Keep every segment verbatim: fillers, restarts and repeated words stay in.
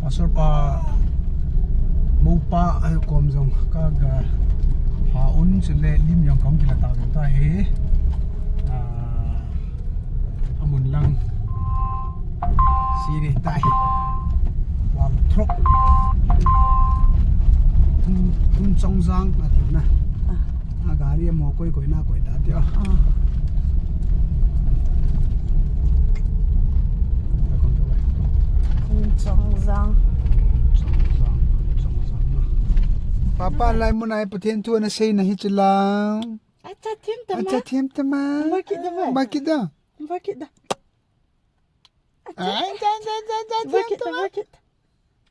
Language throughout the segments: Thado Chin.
Pastor pa, mopa, ai, kom jong ka ga pha un chule lim jong kong kila ta jong ta hi. A, amun lang. Siri tai. Wang throk. Phung, Phungchongjang ati na. A. A gari mo koi koi na koi ta tia. A. Phungchongjang. Phungchongjang, Phungchongjang na. Papa, lai mun a Pathen thu ana sei na hi chila. Acha thim tama. Acha thim tama. Bakit da ba? Bakit da? Bakit da? Ai, ja, ja, ja, ja, bakit na, bakit.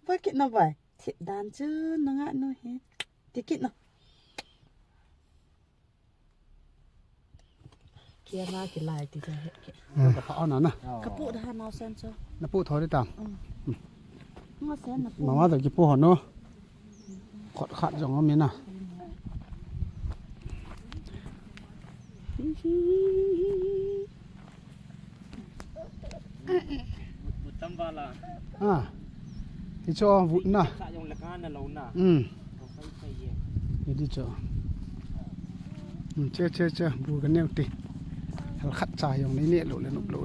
Bakit na bai. Thit dan chu nanga nu he. Tikit na. Kia na ki lai ti ja he. Ka pa ona na. Ka pu da ha na san chu. Na pu tho di tam. Nga sen na pu. Mama da ki pu ho no. Khot khat jong amin a. Vut, vut tam vala. A. Hicho vut na. Sa jong laka na lo na. Um. Ko kai kai ye. Hiti cho. Um, che, che, che, bu ka neu ti. Hal khat cha jong nei ne lo le nup lo.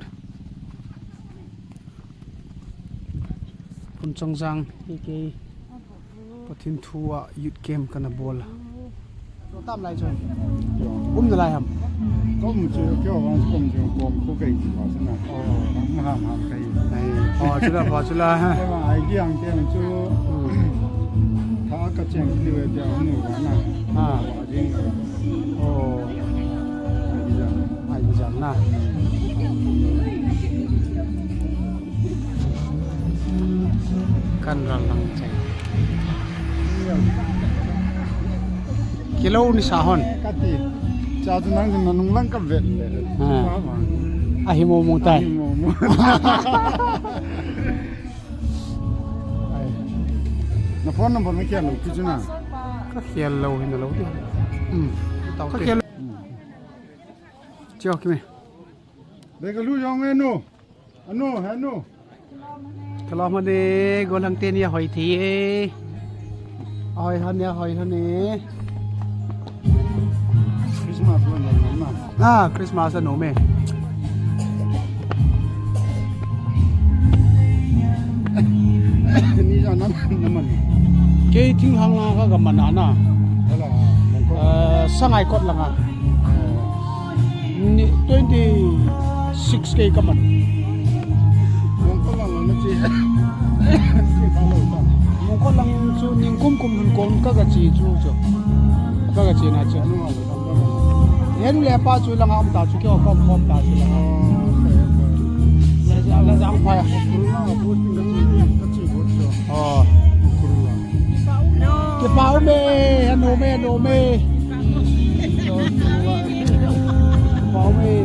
Phungchongjang hi kei. Pathen thu a youth camp kana bol a. Tam lai chun. Um na lai ham. Kom chu kyo wang kom chu kom ko kai ji ba sana. Oh. Ang ham ham kai. Ai. Oh, chula, oh, chula. Ai, ai, diang diang chu. Hmm. Tha ka cheng liu e diang nu ba na. Ha. Ba ding. Oh. Ai, diang. Ai, diang na. Kan ral lang chai. Kilo ni sa hon. Kati. Cha tu nang tu nung lang ka vet. Ha. Ahi mo mo tai. Ahi mo mo. Ai. Na phone number na kia lo ki chu na. Ka kia lo hin lo ti. Hmm. Ka kia lo. Chio ki me. Be ka lu jong e nu. Anu, anu. Kalo mane, golang teni ahoi thi e. Ahoi hane, ahoi hane. Christmas lo na na. Ah, Christmas anu me. Ni ja na na man. Kei thinglhang la ka ga man ana. Hala, mongko. Eh, Sangaikot langa. Ni twenty six kei ka man. Mongkot lang na chi. Mongkot lang chu ningkum kum hun kon ka ga chi chu chu. Ka ga chi na chu. Hen le pa chu langa um ta chu kei ka um ta chu langa. La jang, la jang pa ya. Oh. Kipa um e, anu me, anu me. Kipa um e.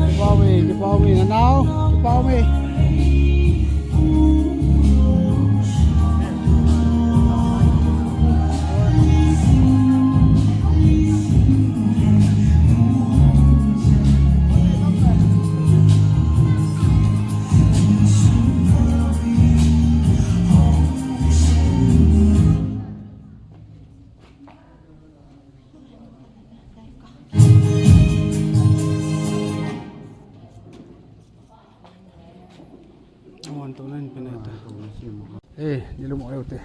Kipa um e, kipa um e, nanao. Kipa um e. Awan to nan pena ta. Eh, ni lum oil te.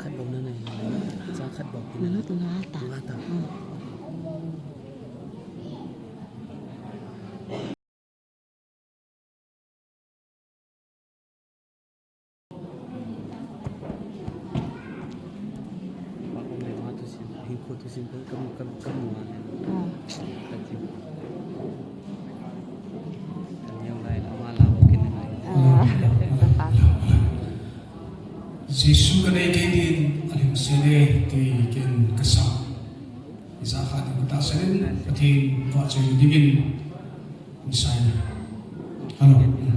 Khat bom na nai, cha khat bom na. Nanu tu nga ta. Nga ta. Hmm. Ah. Jesu ka nei kei din, a lim se le, kei ken ka sa. Isa khat ni kata sanin, Pathen vahchoi dingin, Messiah. Hello. Amen.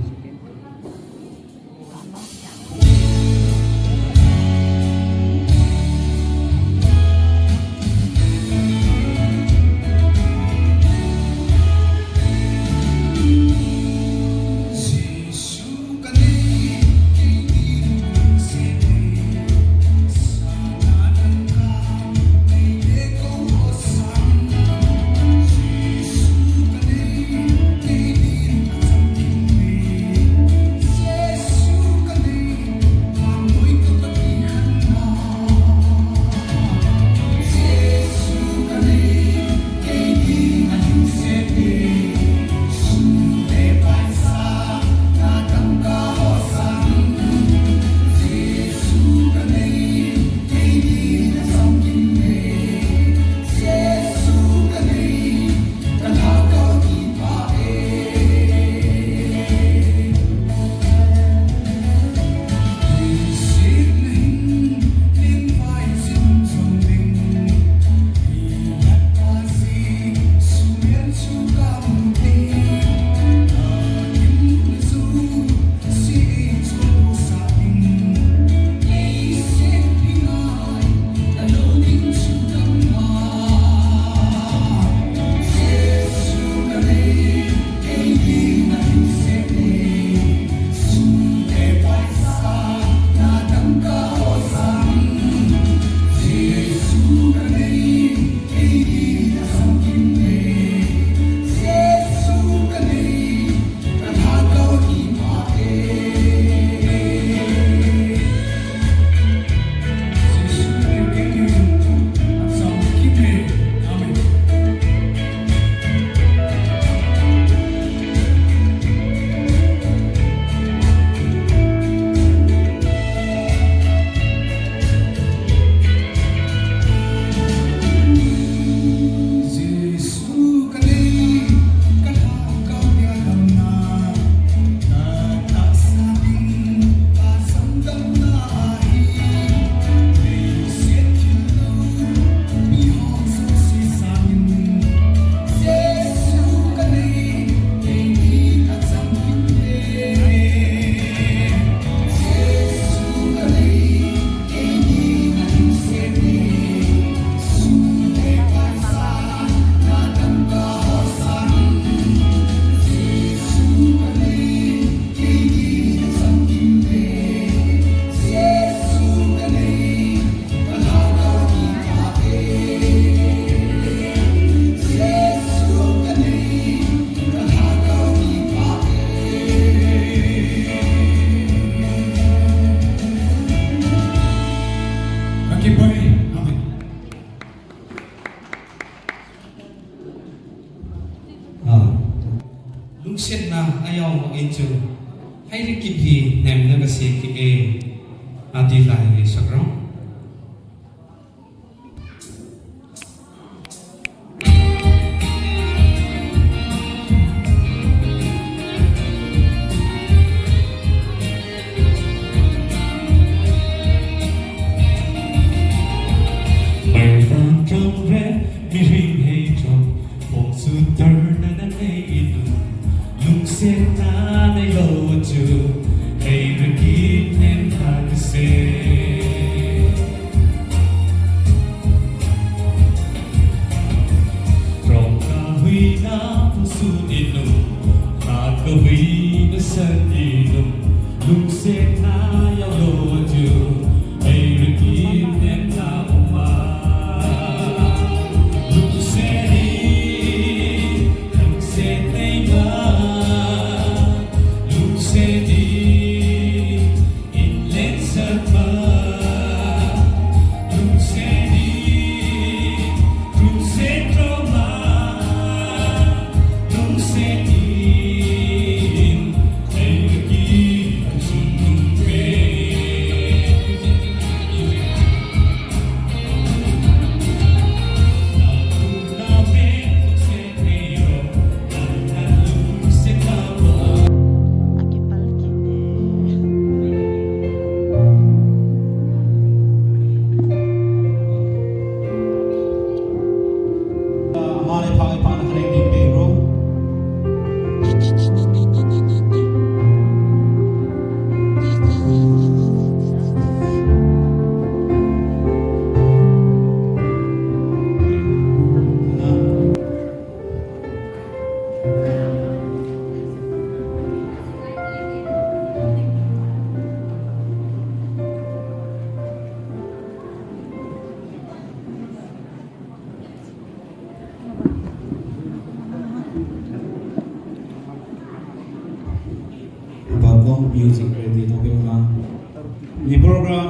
Ah. Lungsetna ajao in chu, Heirikip hi hnemna kasei kit e, ati lai hi sakro. Mai vang trong ve, mihem hei trong, phong suh tar na na nei inu, lungsetna neilou chu, Heirikip hnemna kasei. Rong kahuina pusun inu, khat kahuina san inu, lungsetna jaolou chu, Heirikip hnemna um a. Lungset hi, lungset Jing ready to be na. Ni program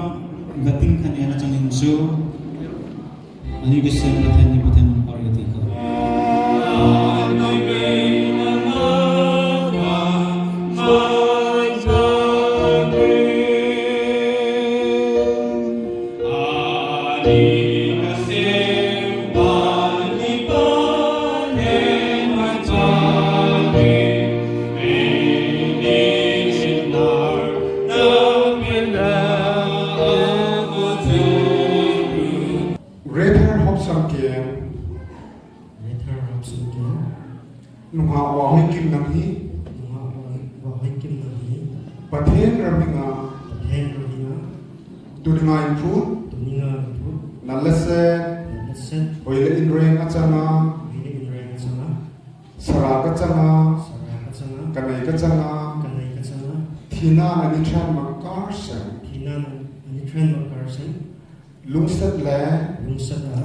gating khan ana chang in chu. Ani kisem na then ni pathen pari ti ka. Rether Hopsang ke. Rether Hopsang ke. Nungah Vahoikim nang hi. Nungah Vahoi-, Vahoikim nang hi. Pathen ram hinga. Pathen ram hinga. Tuninga inphut. Tuninga inphut. Nalase. Nalase. Hoile inreng achanga. Hoile inreng achanga. Sara kachanga. Sara kachanga. Kanei kachanga. Kanei kachanga. Thina ani than makar sen. Thina ani than makar sen. Lungset le. Lungset a.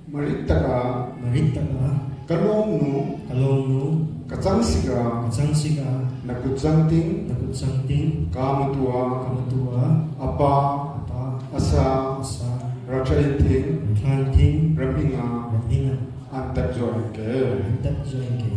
Marit taka. Marit taka. Kalongnu. Kalongnu. Kachangsika. Kachangsika. Nakut changting. Nakut changting. Kamatua. Kamatua. Apa. Apa. Asa. Asa. Rathainting. Rathainting. Ram hinga. Ram hinga. Antat join ke. Antat join ke.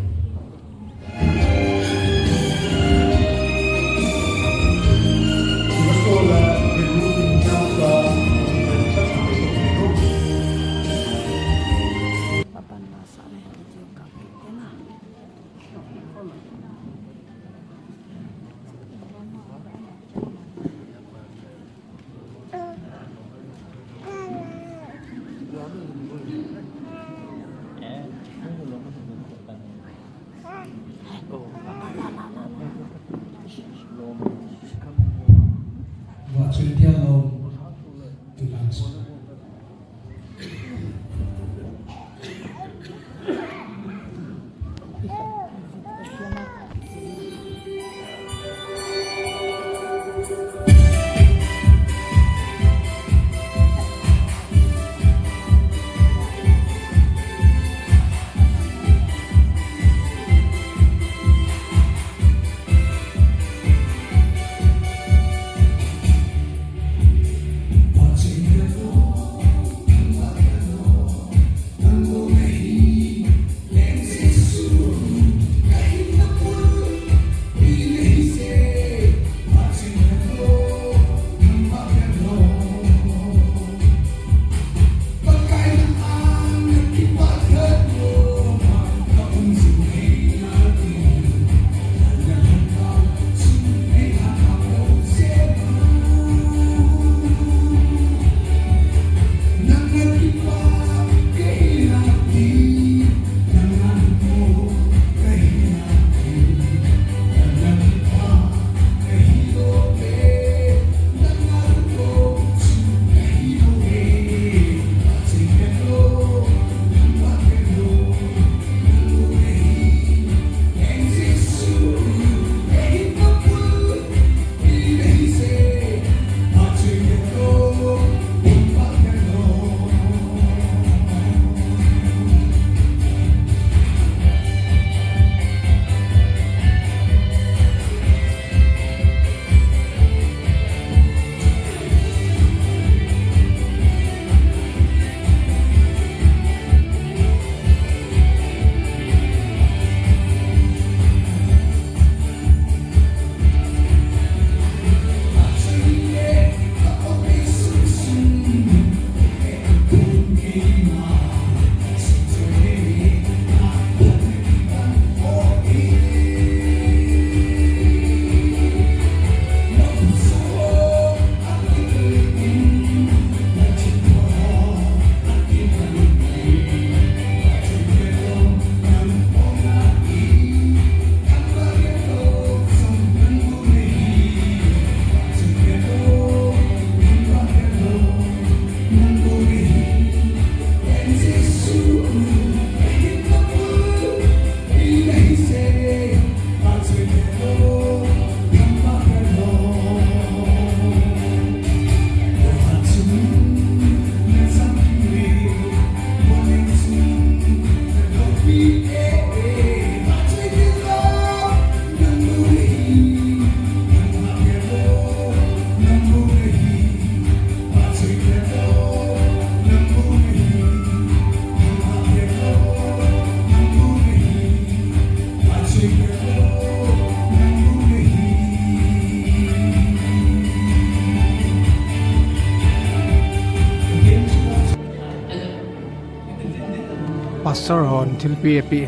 Pastor hon thilpi api.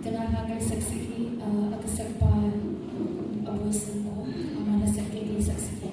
Kana ha ka saksi hi, ah, a ka sakpa, a boy sang ko, ama na sak ke di saksi ke.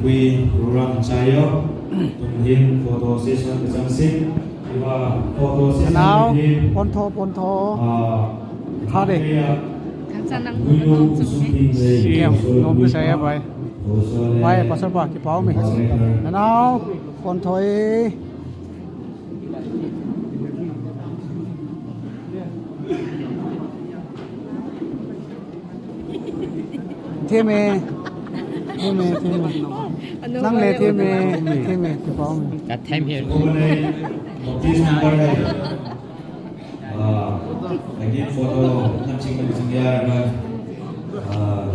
Hui program chayo. Tun hin photo session ka chang sin. Iwa photo session Now, hin. Pontho, pontho. Ah, Kha de. Hui no sum tin le. Kem, nom pe sa ya bai. Bai, pastor pa, kipa um e. Now, pontho e. Theme. Theme, theme. Nang le theme, theme, kipa um e. That time here. This number hai. Ah, again photo, nam ching nam ching ya, ah,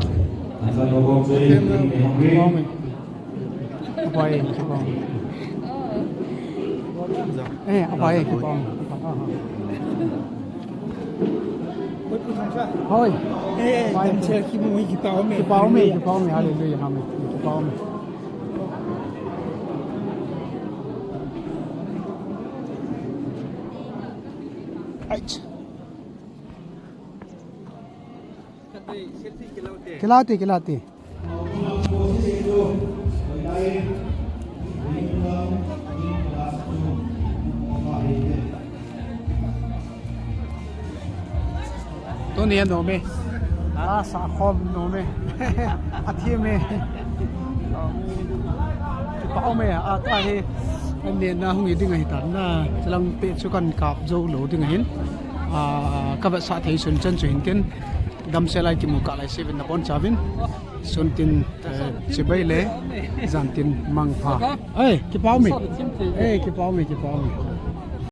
an fa no bom choi, theme hungry. Apai, kipa um e. Eh, apai, kipa um e. Hoi. Eh, apai. Kipa um e, kipa um e, kipa um e, hallelujah, amen. Kipa um e. Ait. Kilate, kilate. Tuni a nom e. A sa khom nom e. A thim e. Kipa um e, a ta hi. An ne na hung i ding ahi tan na. Chalang te chu kan kap zo lo ding ahin. A, ka vetsah thei sun chan chu hin tin. Damsel a kimu kah lai seh uvin nabonchauvin. Sun tin, eh, chibai le, jan tin mangpha. Eh, kipa um e. Eh, kipa um e, kipa um e.